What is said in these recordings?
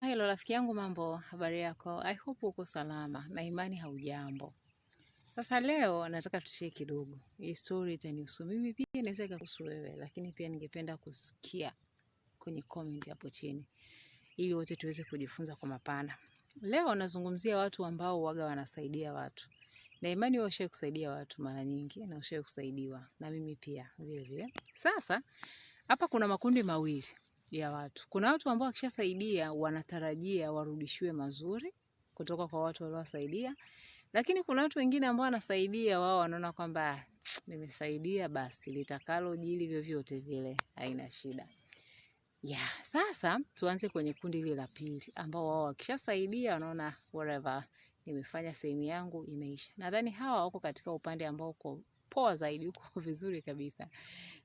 Hello rafiki yangu, mambo, habari yako? I hope uko salama na imani haujambo. Sasa leo nataka tushare kidogo. Hii story itanihusu mimi pia inaweza ikakuhusu wewe, lakini pia ningependa kusikia kwenye comment hapo chini ili wote tuweze kujifunza kwa mapana. Leo nazungumzia watu ambao waga wanasaidia watu. Na imani wewe ushawahi kusaidia watu mara nyingi na ushawahi kusaidiwa na mimi pia vile vile. Sasa hapa kuna makundi mawili ya watu. Kuna watu ambao wakishasaidia wanatarajia warudishiwe mazuri kutoka kwa watu waliowasaidia, lakini kuna watu wengine ambao wanasaidia wao wanaona kwamba nimesaidia basi litakalo jili vyovyote vile haina shida. Ya, sasa tuanze kwenye kundi hili la pili ambao wao wakishasaidia wanaona whatever, nimefanya sehemu yangu imeisha. Nadhani hawa wako katika upande ambao uko poa zaidi, uko vizuri kabisa.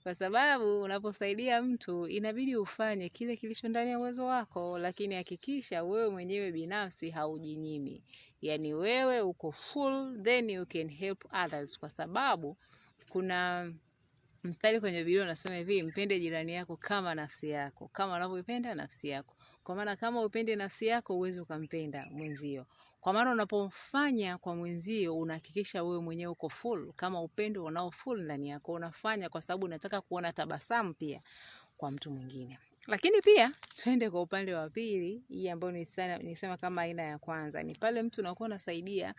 Kwa sababu unaposaidia mtu inabidi ufanye kile kilicho ndani ya uwezo wako, lakini hakikisha wewe mwenyewe binafsi haujinyimi. Yaani wewe uko full, then you can help others, kwa sababu kuna mstari kwenye Biblia unasema hivi, mpende jirani yako kama nafsi yako, kama unavyoipenda nafsi yako. Kwa maana kama upende nafsi yako huwezi ukampenda mwenzio. Kwa maana unapofanya kwa mwenzio unahakikisha wewe mwenyewe uko full, kama upendo unao full ndani yako unafanya kwa sababu unataka kuona tabasamu pia kwa mtu mwingine. Lakini pia twende kwa upande wa pili, hii ambayo nisema kama aina ya kwanza ni pale mtu unakuwa unasaidia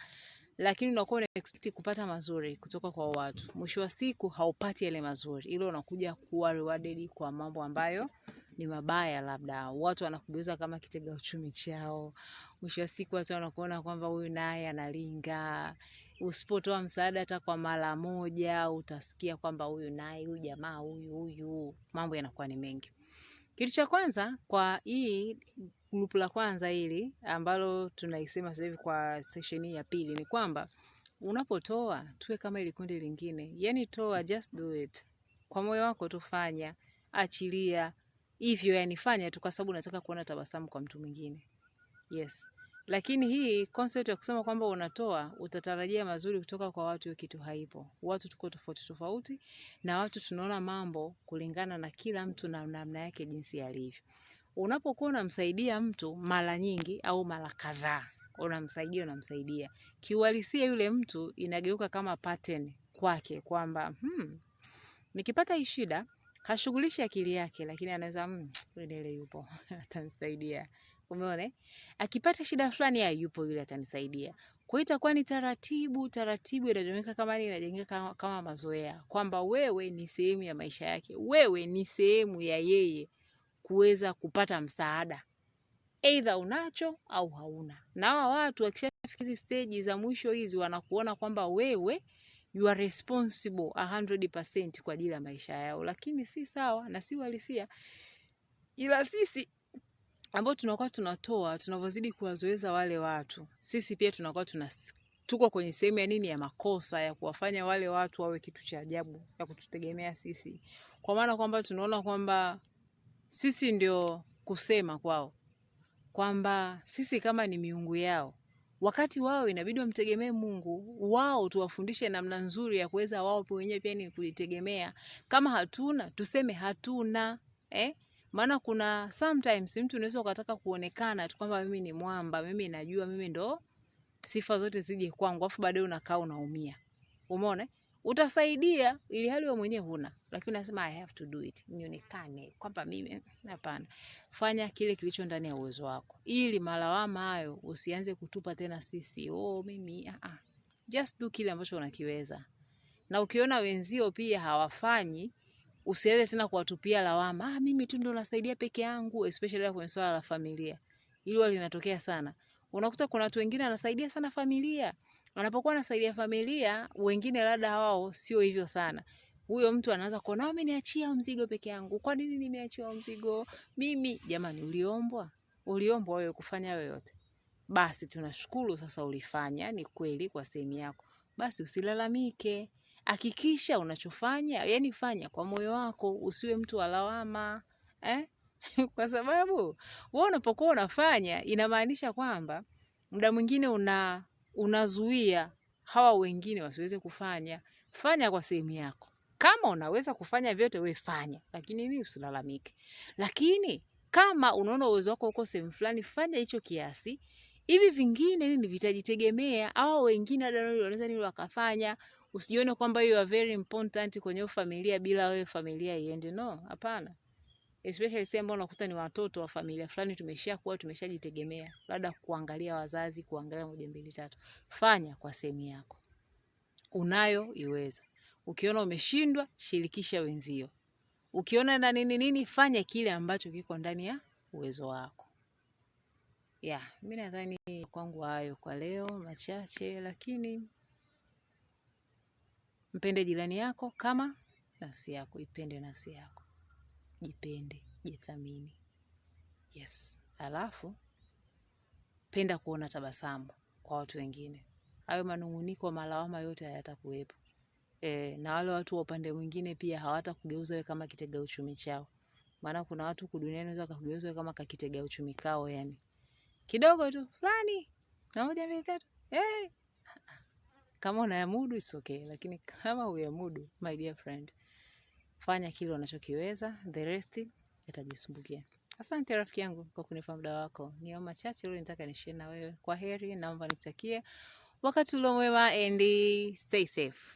lakini unakuwa una expect kupata mazuri kutoka kwa watu. Mwisho wa siku haupati yale mazuri, ila unakuja kuwa rewarded kwa mambo ambayo ni mabaya, labda watu wanakugeuza kama kitega uchumi chao. Mwisho wa siku watu wanakuona kwamba huyu naye analinga. Usipotoa msaada hata kwa mara moja, utasikia kwamba huyu naye, huyu jamaa huyu huyu, mambo yanakuwa ni mengi. Kitu cha kwanza kwa hii grupu la kwanza hili ambalo tunaisema sasa hivi kwa session hii ya pili ni kwamba unapotoa tuwe kama ile kundi lingine. Yaani toa, just do it. Kwa moyo wako tu fanya, achilia. Hivyo yani fanya tu kwa sababu unataka kuona tabasamu kwa mtu mwingine. Yes. Lakini hii concept ya kusema kwamba unatoa utatarajia mazuri kutoka kwa watu, hiyo kitu haipo. Watu tuko tofauti tofauti na watu tunaona mambo kulingana na kila mtu na namna yake jinsi alivyo. Unapokuwa unamsaidia mtu mara nyingi au mara kadhaa, unamsaidia unamsaidia, kiuhalisia yule mtu inageuka kama pattern kwake kwamba nikipata hii shida hashughulishi akili yake, lakini anaweza yule yupo atanisaidia. Umeona? Akipata shida fulani ya yupo yule atanisaidia. Kwa hiyo itakuwa ni taratibu taratibu, inajengeka kama nini, inajengeka kama mazoea kwamba wewe ni sehemu ya maisha yake, wewe ni sehemu ya yeye kuweza kupata msaada, either unacho au hauna. Na hawa watu wakishafika hizi stage za mwisho hizi wanakuona kwamba wewe you are responsible 100% kwa ajili ya maisha yao, lakini si sawa na si uhalisia. Ila sisi ambao tunakuwa tunatoa, tunavyozidi kuwazoeza wale watu, sisi pia tunakuwa tuko kwenye sehemu ya nini, ya makosa ya kuwafanya wale watu wawe kitu cha ajabu ya kututegemea sisi, kwa maana kwamba tunaona kwamba sisi ndio kusema kwao kwamba sisi kama ni miungu yao, wakati wao inabidi wamtegemee Mungu. Wao tuwafundishe namna nzuri ya kuweza wao wenyewe pia ni kujitegemea. Kama hatuna tuseme hatuna, Maana kuna sometimes mtu unaweza ukataka kuonekana tu kwamba mimi ni mwamba, mimi najua, mimi ndo sifa zote zije kwangu, afu baadaye unakaa unaumia. Umeona? Utasaidia ili hali wewe mwenyewe huna, lakini unasema I have to do it, nionekane kwamba mimi. Hapana, fanya kile kilicho ndani ya uwezo wako, ili malawama hayo usianze kutupa tena sisi, oh mimi Just do kile ambacho unakiweza, na ukiona wenzio pia hawafanyi usianze tena kuwatupia lawama, mimi tu ndo nasaidia peke yangu, especially kwenye swala la familia. Hilo linatokea sana. Unakuta kuna watu wengine wanasaidia sana familia. Wanapokuwa wanasaidia familia, wengine labda wao sio hivyo sana. Huyo mtu anaanza kuona ameniachia mzigo peke yangu. Kwa nini nimeachiwa mzigo? Mimi jamani, uliombwa? Uliombwa wewe kufanya hayo yote. Basi tunashukuru sasa ulifanya, ni kweli kwa sehemu yako. Basi usilalamike. Hakikisha unachofanya, yani fanya kwa moyo wako, usiwe mtu wa lawama, Kwa sababu wewe unapokuwa unafanya inamaanisha kwamba muda mwingine unazuia hawa wengine wasiweze kufanya. Fanya kwa sehemu yako. Kama unaweza kufanya vyote we fanya, lakini nini usilalamike. Lakini Kama unaona uwezo wako uko sehemu fulani, fanya hicho kiasi. Hivi vingine nini vitajitegemea, au wengine labda wanaweza nini wakafanya. Usijione kwamba you are very important kwenye hiyo familia, bila wewe familia iende. No, hapana. Especially sehemu ambayo unakuta ni watoto wa familia fulani, tumeshakuwa tumeshajitegemea, labda kuangalia wazazi, kuangalia moja mbili tatu. Fanya kwa sehemu yako unayoiweza. Ukiona umeshindwa, shirikisha wenzio. Ukiona na nini nini, fanya kile ambacho kiko ndani ya uwezo wako. Yeah, mimi nadhani kwangu hayo kwa leo machache, lakini mpende jirani yako kama nafsi yako, ipende nafsi yako, jipende, jithamini. Yes, alafu penda kuona tabasamu kwa watu wengine. Hayo manunguniko, malawama yote hayatakuwepo. Na wale watu wa upande mwingine pia hawatakugeuza wewe kama kitega uchumi chao. Maana kuna watu huku duniani wanaweza wakakugeuza wewe kama kakitega uchumi kao, yani. Kidogo tu fulani na moja mbili tatu. Hey! Kama unayamudu it's okay, lakini kama huyamudu, my dear friend, fanya kile unachokiweza, the rest yatajisumbukia. Asante rafiki yangu kwa kunipa muda wako. Ni hayo machache leo nitaka nishare na wewe. Kwa heri, naomba nitakie wakati ulio mwema and stay safe.